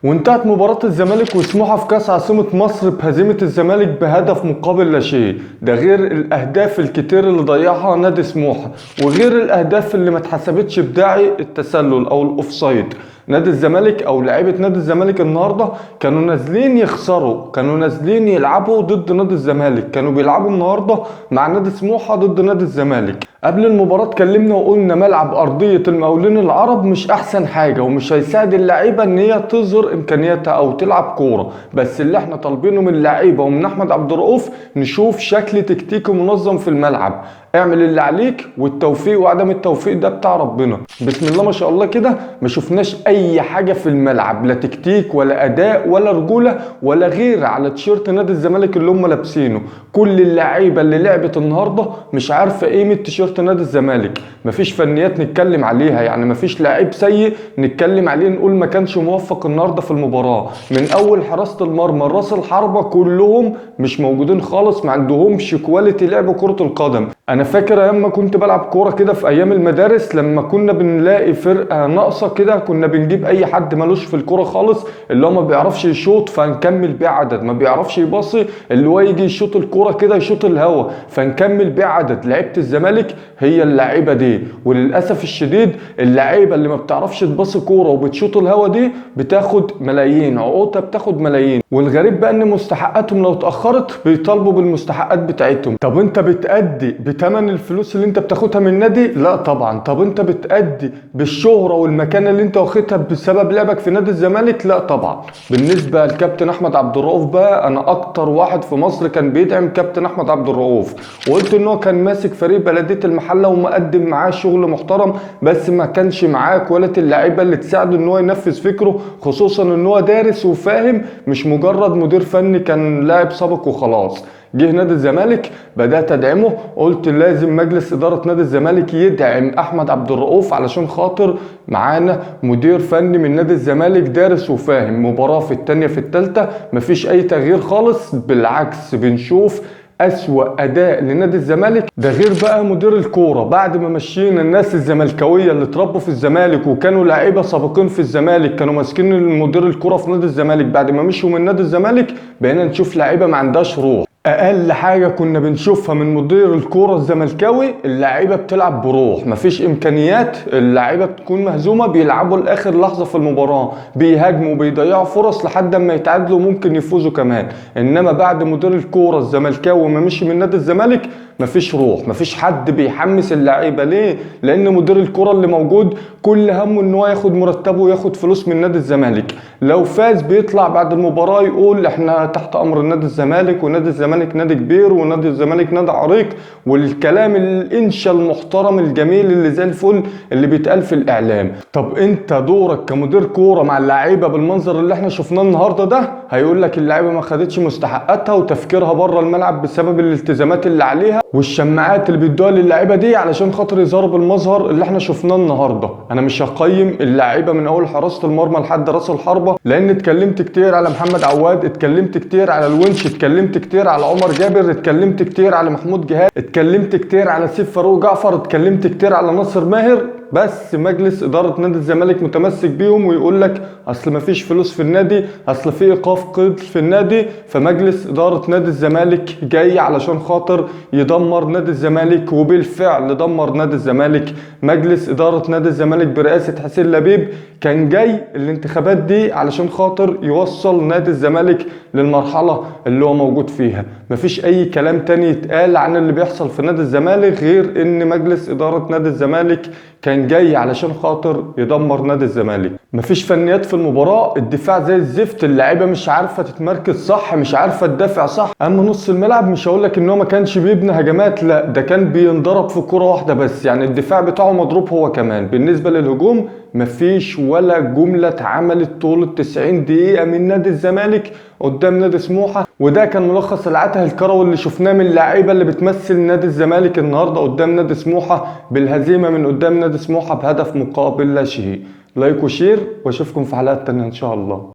وانتهت مباراة الزمالك وسموحة في كأس عاصمة مصر بهزيمة الزمالك بهدف مقابل لا شيء. ده غير الأهداف الكتير اللي ضيعها نادي سموحة، وغير الأهداف اللي ما اتحسبتش بداعي التسلل أو ال offside. نادي الزمالك أو لعيبة نادي الزمالك النهاردة كانوا نازلين يخسروا، كانوا نازلين يلعبوا ضد نادي الزمالك، كانوا بيلعبوا النهاردة مع نادي سموحة ضد نادي الزمالك. قبل المباراة اتكلمنا وقلنا ملعب أرضية المقاولين العرب مش أحسن حاجة ومش هيساعد اللعيبة إن هي تظهر إمكانياتها أو تلعب كورة، بس اللي احنا طالبينه من اللعيبة ومن أحمد عبد الرؤوف نشوف شكل تكتيكي منظم في الملعب. اعمل اللي عليك والتوفيق وعدم التوفيق ده بتاع ربنا. بسم الله ما شاء الله كده ما شفناش اي حاجة في الملعب، لا تكتيك ولا اداء ولا رجوله ولا غير على تيشيرت نادي الزمالك اللي هم لابسينه. كل اللعيبة اللي لعبت النهارده مش عارفه قيمة تيشيرت نادي الزمالك، مفيش فنيات نتكلم عليها، يعني مفيش لعيب سيء نتكلم عليه نقول ما كانش موفق النهارده في المباراة. من اول حراسة المرمى راس الحربة كلهم مش موجودين خالص، ما عندهمش quality لعب كره القدم. انا فاكر ايام ما كنت بلعب كورة كده في ايام المدارس، لما كنا بنلاقي فرقه ناقصه كده كنا بنجيب اي حد مالوش في الكورة خالص، اللي هو ما بيعرفش يشوط فنكمل بيه عدد، ما بيعرفش يباصي اللي هو يجي يشوط الكورة كده يشوط الهوا فنكمل بيه عدد. لعيبة الزمالك هي اللعيبة دي، وللاسف الشديد اللعيبة اللي ما بتعرفش تباصي كورة وبتشوط الهوا دي بتاخد ملايين، عقودها بتاخد ملايين. والغريب بقى ان مستحقاتهم لو اتاخرت بيطالبوا بالمستحقات بتاعتهم. طب انت بتأدي بتمن الفلوس اللي انت بتاخدها من النادي؟ لا طبعا. طب انت بتأدي بالشهرة والمكانة اللي انت واخدها بسبب لعبك في نادي الزمالك؟ لا طبعا. بالنسبة لكابتن احمد عبد الرؤوف بقى، انا اكتر واحد في مصر كان بيدعم كابتن احمد عبد الرؤوف، وقلت ان هو كان ماسك فريق بلدية المحلة ومقدم معاه شغل محترم، بس ما كانش معاه quality اللعيبة اللي تساعده ان هو ينفذ فكرة، خصوصا ان هو دارس وفاهم، مش مجرد مدير فني كان لاعب سابق وخلاص. جه نادي الزمالك بدأت ادعمه، قلت لازم مجلس إدارة نادي الزمالك يدعم احمد عبد الرؤوف علشان خاطر معانا مدير فني من نادي الزمالك دارس وفاهم. مباراة في التانية في التالتة مفيش اي تغيير خالص، بالعكس بنشوف أسوأ أداء لنادي الزمالك. ده غير بقى مدير الكورة بعد ما مشينا الناس الزملكاوية اللي اتربوا في الزمالك وكانوا لعيبة سابقين في الزمالك، كانوا ماسكين المدير الكورة في نادي الزمالك، بعد ما مشوا من نادي الزمالك بقينا نشوف لعيبة ما عندهاش روح. اقل حاجة كنا بنشوفها من مدير الكورة الزملكاوي اللعيبة بتلعب بروح، مفيش امكانيات، اللعيبة بتكون مهزومه، بيلعبوا لاخر لحظة في المباراة، بيهاجموا بيضيعوا فرص لحد ما يتعادلوا ممكن يفوزوا كمان. انما بعد مدير الكورة الزملكاوي ما مشي من نادي الزمالك مفيش روح، مفيش حد بيحمس اللعيبة. ليه؟ لان مدير الكورة اللي موجود كل همه ان هو ياخد مرتبه وياخد فلوس من نادي الزمالك. لو فاز بيطلع بعد المباراة يقول احنا تحت امر نادي الزمالك، ونادي الزمالك نادي كبير، ونادي الزمالك نادي عريق، والكلام الانشا المحترم الجميل اللي زي الفل اللي بيتقال في الاعلام. طب انت دورك كمدير كورة مع اللعيبة بالمنظر اللي احنا شفناه النهارده ده، هيقول لك اللعيبة ما خدتش مستحقاتها وتفكيرها بره الملعب بسبب الالتزامات اللي عليها والشماعات اللي بيدوها للعيبة دي علشان خاطر يظهروا بالمظهر اللي احنا شفناه النهارده. انا مش هقيم اللعيبة من اول حراسة المرمى لحد راس الحربة، لان اتكلمت كتير على محمد عواد، اتكلمت كتير على الونش، اتكلمت كتير على عمر جابر، اتكلمت كتير على محمود جهاد، اتكلمت كتير على سيف فاروق جعفر، اتكلمت كتير على ناصر ماهر. بس مجلس إدارة نادي الزمالك متمسك بيهم ويقول لك أصل مفيش فلوس في النادي، أصل في إيقاف قيد في النادي. فمجلس إدارة نادي الزمالك جاي علشان خاطر يدمر نادي الزمالك، وبالفعل دمر نادي الزمالك. مجلس إدارة نادي الزمالك برئاسة حسين لبيب كان جاي الانتخابات دي علشان خاطر يوصل نادي الزمالك للمرحلة اللي هو موجود فيها. مفيش أي كلام تاني يتقال عن اللي بيحصل في نادي الزمالك غير إن مجلس إدارة نادي الزمالك كان جاي علشان خاطر يدمر نادي الزمالك. مفيش فنيات في المباراة، الدفاع زي الزفت، اللعيبة مش عارفة تتمركز صح، مش عارفة تدافع صح. اما نص الملعب مش هقول لك ان هو ما كانش بيبني هجمات، لا ده كان بينضرب في كرة واحدة بس، يعني الدفاع بتاعه مضروب هو كمان. بالنسبة للهجوم مفيش ولا جملة اتعملت طول 90 دقيقة من نادي الزمالك قدام نادي سموحة. وده كان ملخص العته الكروي اللي شفناه من اللعيبة اللي بتمثل نادي الزمالك النهاردة قدام نادي سموحة، بالهزيمة من قدام نادي سموحة بهدف مقابل لا شيء. like و share، واشوفكم في حلقات تانية ان شاء الله.